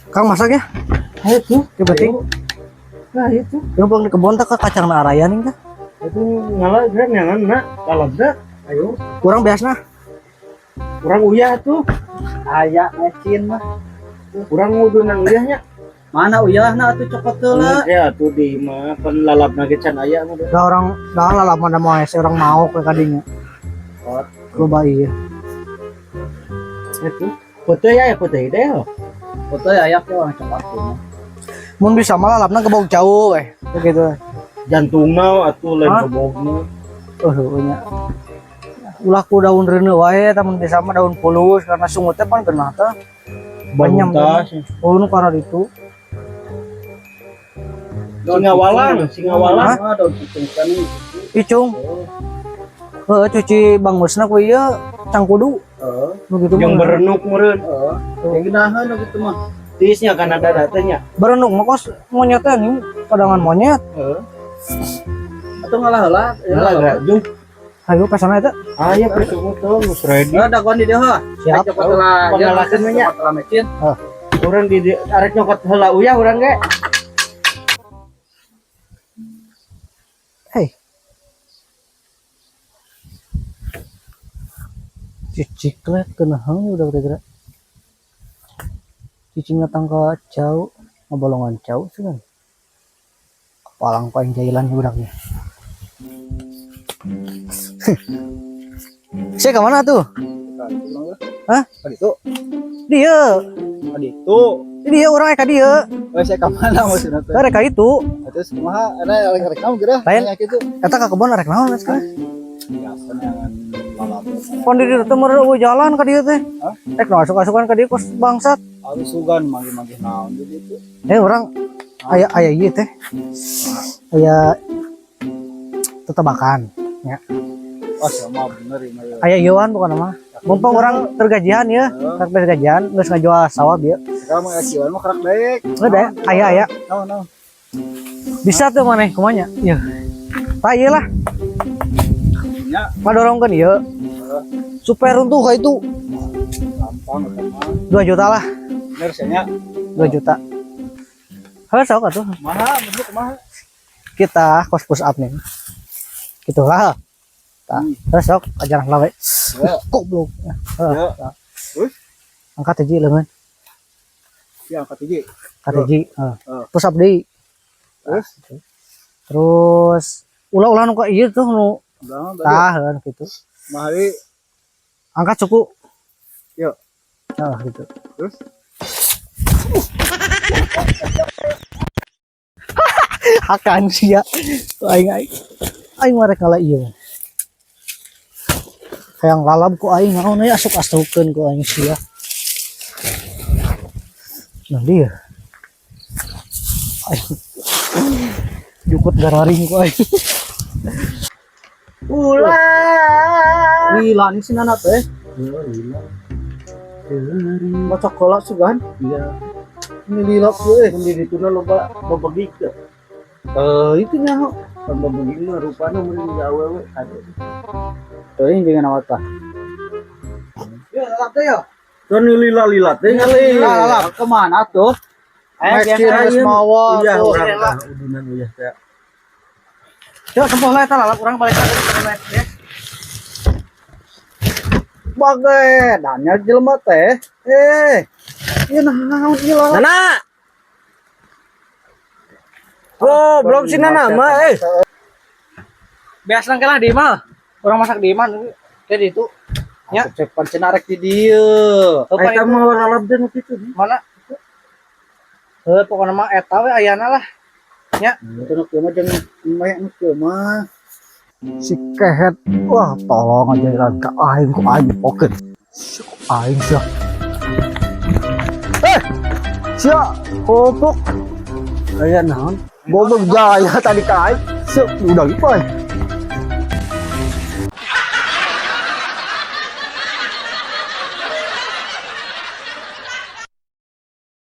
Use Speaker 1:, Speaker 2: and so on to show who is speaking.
Speaker 1: Kang masak ya?
Speaker 2: Ayo tuh.
Speaker 1: Ya berarti.
Speaker 2: Nah, itu.
Speaker 1: Ya bang di kebun teh kacang na arayan nih teh.
Speaker 2: Itu ngalah geura nyangan na lalabna. Ayo,
Speaker 1: Kurang biasna.
Speaker 2: urang uyah tuh.
Speaker 3: Aya mecin mah.
Speaker 2: Urang ngudunan uyahnya.
Speaker 3: Mana uyahna atuh cokot heula.
Speaker 2: Ya tuh di mah pan lalabna ge can aya mah.
Speaker 1: Dah orang dah lah lama dah mau hese orang mau ke kadinya. Loba iya.
Speaker 2: Itu. Putih ya, putih deh.
Speaker 3: Foto ya aya ke orang cokot tuh.
Speaker 1: Mun bisa malah lalapna gebog jauh eh. Begitu.
Speaker 2: Jantungna atuh lain
Speaker 1: Hah?
Speaker 2: gebogna.
Speaker 1: Oh, nya. Ulah ku daun reuneu wae tah mun bisa mah daun pulus karena sungut teh pan geunah teh. Banyam
Speaker 2: Bantas.
Speaker 1: Oh, nu karena itu.
Speaker 2: Singawalang, singawalang.
Speaker 3: Ah, daun picung kan.
Speaker 1: Icung. Heeh, cuci bangusna ku ieu cangkudu.
Speaker 3: Heeh.
Speaker 1: Nu gitu
Speaker 2: Yang
Speaker 1: mah.
Speaker 2: berenuk meureun.
Speaker 3: Heeh. Yang geunaheun gitu mah.
Speaker 2: Tiisnya kan ada datanya.
Speaker 1: Berenuk mah kos monyet teh nih, padangan monyet.
Speaker 2: Heeh.
Speaker 3: Atuh ngalah heula.
Speaker 2: Ngalah geura jung.
Speaker 1: Ayo pesana eta.
Speaker 2: Aya persungut tuh geus ready.
Speaker 3: Heeh, dagoan di dieu heuh.
Speaker 1: Siap.
Speaker 3: Cokot heula.
Speaker 2: Pangalakeun we nya.
Speaker 3: Cokot heula mecin.
Speaker 2: Urang di arek nyokot heula uyah urang ge.
Speaker 1: Hei. Ciciklet kenahan udah kira-kira. Cicingnya tangka jauh, ngabolongan jauh sih kan. Kepalang paling jailan ya budaknya. Saya kemana tuh? Hah?
Speaker 3: Itu.
Speaker 1: Dia,
Speaker 3: Itu.
Speaker 1: dia orang eka dia,
Speaker 3: Wes saya ka mana maksudna teh?
Speaker 1: mereka itu.
Speaker 3: Terus kumaha eta rek naon geura?
Speaker 1: Lain.
Speaker 3: Nya kitu.
Speaker 1: Eta ka kebon arek naon sekarang?
Speaker 3: Biasa neangan lalap.
Speaker 1: Pon di dieu teh meureun jalan ka dieu teh.
Speaker 3: Hah?
Speaker 1: Rek nu asup-asukan ka dieu kos bangsat.
Speaker 3: Harus sugan manggih-manggih naon jadi itu.
Speaker 1: Eh orang aya aya ieu teh. Aya tetebakan ya.
Speaker 3: Oh, sama bener ieu mah.
Speaker 1: Aya ieuan bukan mah. Mumpung orang tergajian ya,
Speaker 3: Heeh.
Speaker 1: tergajian geus ngajual sawah bieu.
Speaker 3: Sekarang mah kieuan mah kerak daek.
Speaker 1: Udah aya aya.
Speaker 3: Naon naon.
Speaker 1: Bisa tuh maneh kumanya. Ieu. Tah ieu lah,
Speaker 3: Nya
Speaker 1: ngadorongkeun ieu. Supaya runtuh ka itu
Speaker 3: gampang eta mah.
Speaker 1: 2 juta lah,
Speaker 3: Bener sih nya.
Speaker 1: 2 juta. Heuh sok atuh.
Speaker 3: Kumaha bentuk kumaha?
Speaker 1: Kita kos push up nih. Gitulah. Tah, terus sok ajaran lawe.
Speaker 3: Ya.
Speaker 1: Goblok. Heeh.
Speaker 3: Ya. Terus?
Speaker 1: Angkat hiji leungeun.
Speaker 3: Ya angkat hiji.
Speaker 1: Angkat hiji, heeh.
Speaker 3: Heeh.
Speaker 1: Push up deui.
Speaker 3: Terus?
Speaker 1: Terus ulah-ulah nu ka ieu tuh nu
Speaker 3: Udah tadi.
Speaker 1: tah heuh gitu.
Speaker 3: Mahari
Speaker 1: Angkat suku.
Speaker 3: Yuk.
Speaker 1: Heeh gitu.
Speaker 3: Terus?
Speaker 1: Hakan sia. Aing aing. Aing mah rek ngala ieu. Hayang lalab ku aing naon we asup asukeun ku aing sia. Nah dia. Aing jukut gararing ku aing.
Speaker 2: Ulah.
Speaker 3: Lila nih si Nana teh.
Speaker 2: Iya, lila.
Speaker 3: Mau coklat sugan.
Speaker 2: Iya.
Speaker 3: Ini lila eh.
Speaker 2: Mun di ditu loba babegik teh.
Speaker 3: Eh itu nya.
Speaker 2: Pan babegik mah rupana mun di awewe kade.
Speaker 3: Teuing jeung naon tah.
Speaker 1: Ya lalap teh ya.
Speaker 2: Kan lila-lila teh kali.
Speaker 3: Lalap kemana tuh?
Speaker 1: Mecin geus mawa
Speaker 2: Uyah
Speaker 1: tuh.
Speaker 2: urang tah udunan uyah teh.
Speaker 1: Coba sempoh lah eta lalap urang balik lagi ke ya.
Speaker 3: Bagai dannya jelema teh. Eh. Ieu naon ieu lalap?
Speaker 2: Nana. Oh, belum si Nana mah eh.
Speaker 1: Biasa lah di imah. Urang masak di imah jadi itu. Ya.
Speaker 3: Cek pancen arek di dieu.
Speaker 1: Apa
Speaker 2: Eta
Speaker 1: itu?
Speaker 2: mah lalap teh nu kitu.
Speaker 1: Mana? Heuh, pokokna mah eta we ayana lah. Ya.
Speaker 3: Itu nu kieu mah jeung mah nu kieu mah.
Speaker 1: Si kehet, wah tolong aja jalan ke aing ku aing pokeun. Si ku aing sia. Eh, sia kopok.
Speaker 2: Aya naon?
Speaker 3: Goblok jaya tadi ka aing. Siap udah gitu.